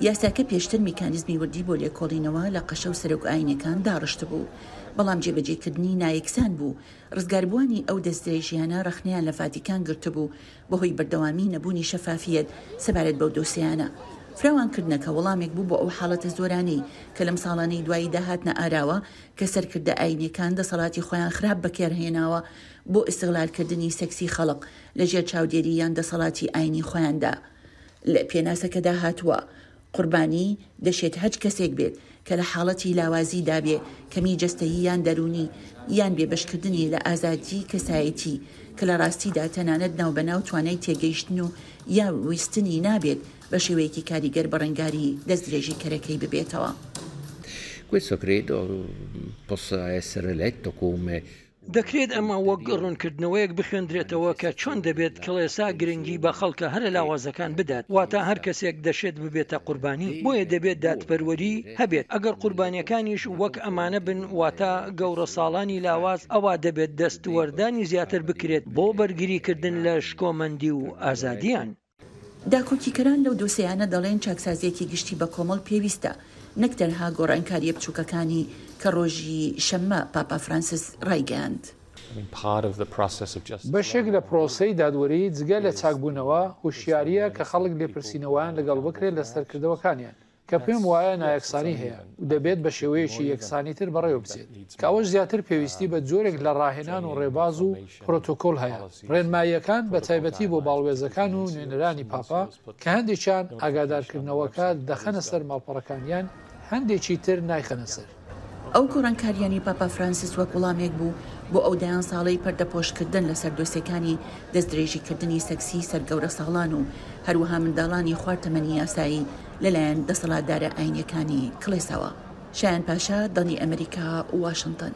یاساکە پێشتر میکانیزمی وردی بۆ لێکۆڵینەوە لە قەشە و سەرۆک ئاینیەکان داڕشتبوو، بەڵام جێبەجێکردنی نایەکسان بوو. ڕزگاربووانی ئەو دەستدرێژییانە ڕەخنەیان لە ڤاتیکان گرتبوو بەهۆی بەردەوامی نەبوونی شەفافیەت سەبارەت بەو دۆسێیانە. فراوانکردنەکە وەڵامێک بوو بۆ ئەو حاڵەتە زۆرانەی کە لەم ساڵانەی دواییدا هاتنە ئاراوە کە سەرکردە ئاینیەکان دەسەڵاتی خۆیان خراپ بەکارهێناوە بۆ ئیستغلالکردنی سێکسی خەڵک لەژێر چاودێری یان دەسەڵاتی ئاینی خۆیاندا. لە پێناسەکەدا هاتووە، قوربانی، دەشێت هەچ کەسێک بێت کە لە حاڵەتی لاوازیدا بێ کەمی جەستەیی یان دەروونی یان بێبەشکردنی لە ئازادیی کەسایەتی کە لە ڕاستیدا تەنانەت ناوبەناو توانای تێگەیشتن و یا ویستنی نابێت بە شێوەیەکی کاریگەر بەڕەنگاری دەستدرێژیکەرەکەی ببێتەوە. Questo credo possa essere letto come دەکرێت ئەمە وەک ڕوونکردنەوەیەک بخوێندرێتەوە کە چۆن دەبێت کڵێسا گرنگی بە خەڵکە هەرە لاوازەکان بدات، واتە هەر کەسێک دەشێت ببێتە قوربانی، بۆیە دەبێت دادپەروەری هەبێت، ئەگەر قوربانیەکانیش وەک ئەمانە بن، واتە گەورەساڵانی لاواز، ئەوا دەبێت دەستوەردانی زیاتر بکرێت بۆ بەرگریکردن لە شکۆمەندی و ئازادییان. داکۆکیکەران لەو دۆسێیانە دەڵێن چاکسازییەکی گشتی بەکۆمەڵ پێویستە نەک تەنها گۆڕانکارییە بچووکەکانی کە ڕۆژی شەممە پاپا فرانسیس ڕایگەیاند. بەشێک لە پرۆسەی دادوەری جگە لە چاکبوونەوە، هوشیارییە کە خەڵک لێپرسینەوەیان لەگەڵ بکرێت لەسەر کردەوەکانیان. کە پێم وایە نایەکسانی هەیە و دەبێت بە شێوەیەکی یەکسانیتر بەڕێوە بچێت، کە ئەوەش زیاتر پێویستی بە جۆرێک لە ڕاهێنان و ڕێباز و پرۆتۆکۆل هەیە، ڕێنماییەکان بە تایبەتی بۆ باڵوێزەکان و نوێنەرانی پاپا، کە هەندێکیان ئاگادارکردنەوەکە دەخەنە سەر ماڵپەڕەکانیان، هەندێکی تر نایخەنە سەر. ئەو گۆڕانکارییانەی پاپا فرانسیس وەک وڵامێک بوو بۆ ئەو دەیان ساڵەی پەردەپۆشکردن لەسەر دۆسێکانی دەستدرێژیکردنی سێکسیی سەر گەورەساڵان و هەروەها منداڵانی خوار تەمەنی یاسایی لەلایەن دەسەڵاتدارە ئاینییەکانی کڵێساوە. شایان پاشا، دەنگی ئەمریکا، واشنتن.